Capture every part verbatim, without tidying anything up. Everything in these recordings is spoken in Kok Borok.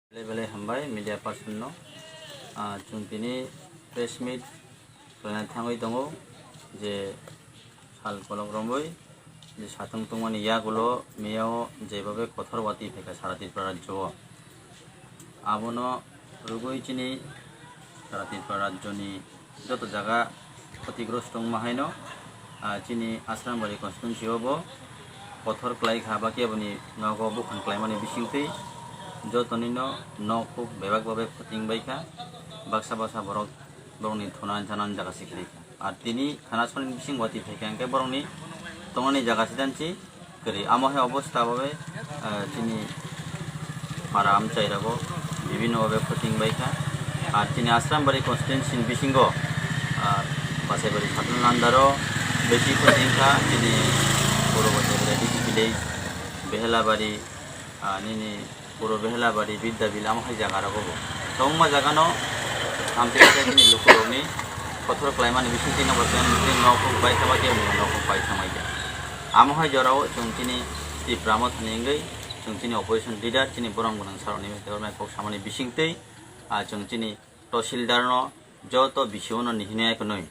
Belai belai hambai media person no. Ah, chwng tini press meet khlaina thangwi tongo je sal kolok romwi je satung tongmani yagulo miyao jebabe kothor watwi phaikha sara Tripura rajyo o. Abono rwgwi chini sara Tripura rajyoni joto jaga khotigrosto wngma haino, ah, chini Asrambari constituency o bo kothor klai kha, ba khe boni nogo buphang klaimani bisingtwi jotonino nok huk bebak babe khoting bai kha, baksa baksa borok borokni thuna janani jaga se khlai kha. Ar tini khana soni bising watwi phai kha, hwnkhe borokni tongnani jaga se dan si kwrwi. Amo hai obostha babe, ah, chini para amchai rogo bibhinno babe khoting bai kha. Ar chini Asrambari constituency ni bisingo, ah, Basaibari Satnal Landaro besi khoting kha, chini Puro Basaibari D C village, Behelabari, ah, nini Puro Behelabari, Bidyabil, amo hai jaga rogo bo. Tongma jaga no amtwi khe chini lukurokni kothor klaimani bisingtwi no bo chwng nok huk bai kha, ba khe nok huk bai thangbai kha. Amo hai jorao chwng chini Tipra Mothani wngwi chwng chini opposition leader, chini borom gwnang sarokni kok samani bisingtwi, ah, chwng chini Tahsildar no joto bisio no nihino ekonoi,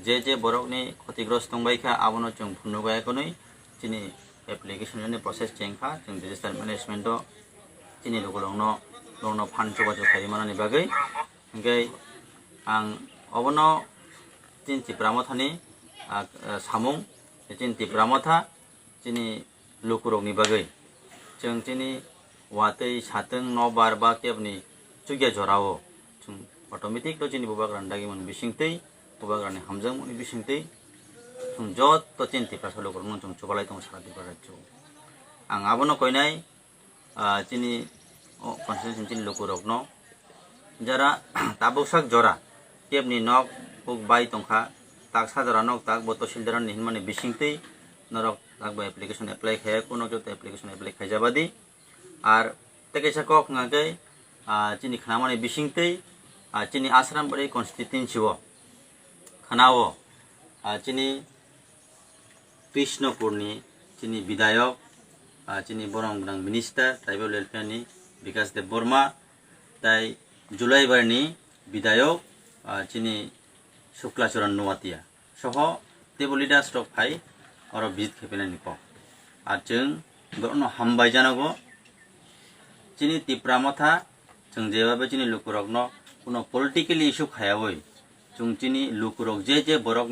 je je borokni khotigrosto wngbai kha, abono chwng phunukgo ekonoi, chini application ni process cheng kha, chwng disaster management o chini lukurokno, borokno phan chubachu khai manani bagwi. Hwnkhe ang obono chini Tipra Mothani, ah, ah, samung, chini Tipra Motha, chini lukurokni bagwi. Chwng chini watwi satwng nobar ba kebni chukya jorao chwng automatic no chini bubagrani dagimani bisingtwi, bubagrani hamjakmani bisingtwi chwng joto chini Tiprasa lukurokno chwng chubalai tongo sara Tripura rajyo. Ang abono koinai, ah, chini o constituency chini lukurokno jara tabuksak jora kebni nok huk bai tongkha, taksa jora nok tak bo Tahsildar ni hinmani bisingtwi norok takbo application apply khaiya, kuno joto application apply khaijabadi. Ar tei kaisa kok hwnkha khe, ah, chini khnamani bisingtwi, ah, chini Asrambari constituency o khna o, ah, chini Krishnapurni chini bidayok, ah, chini borom gwnang minister tribal welfare ni Bikash Debbarma, tai Julaibarni bidayok, ah, chini Shukla Charan Noatia soho teibo leaders rok phai oro visit khaiphainani kok. Ar chwng borokno hambai janago. Chini Tipra Motha chwng jebabe chini lukurokno kuno politically issue khayawi, chwng chini lukurok je je borok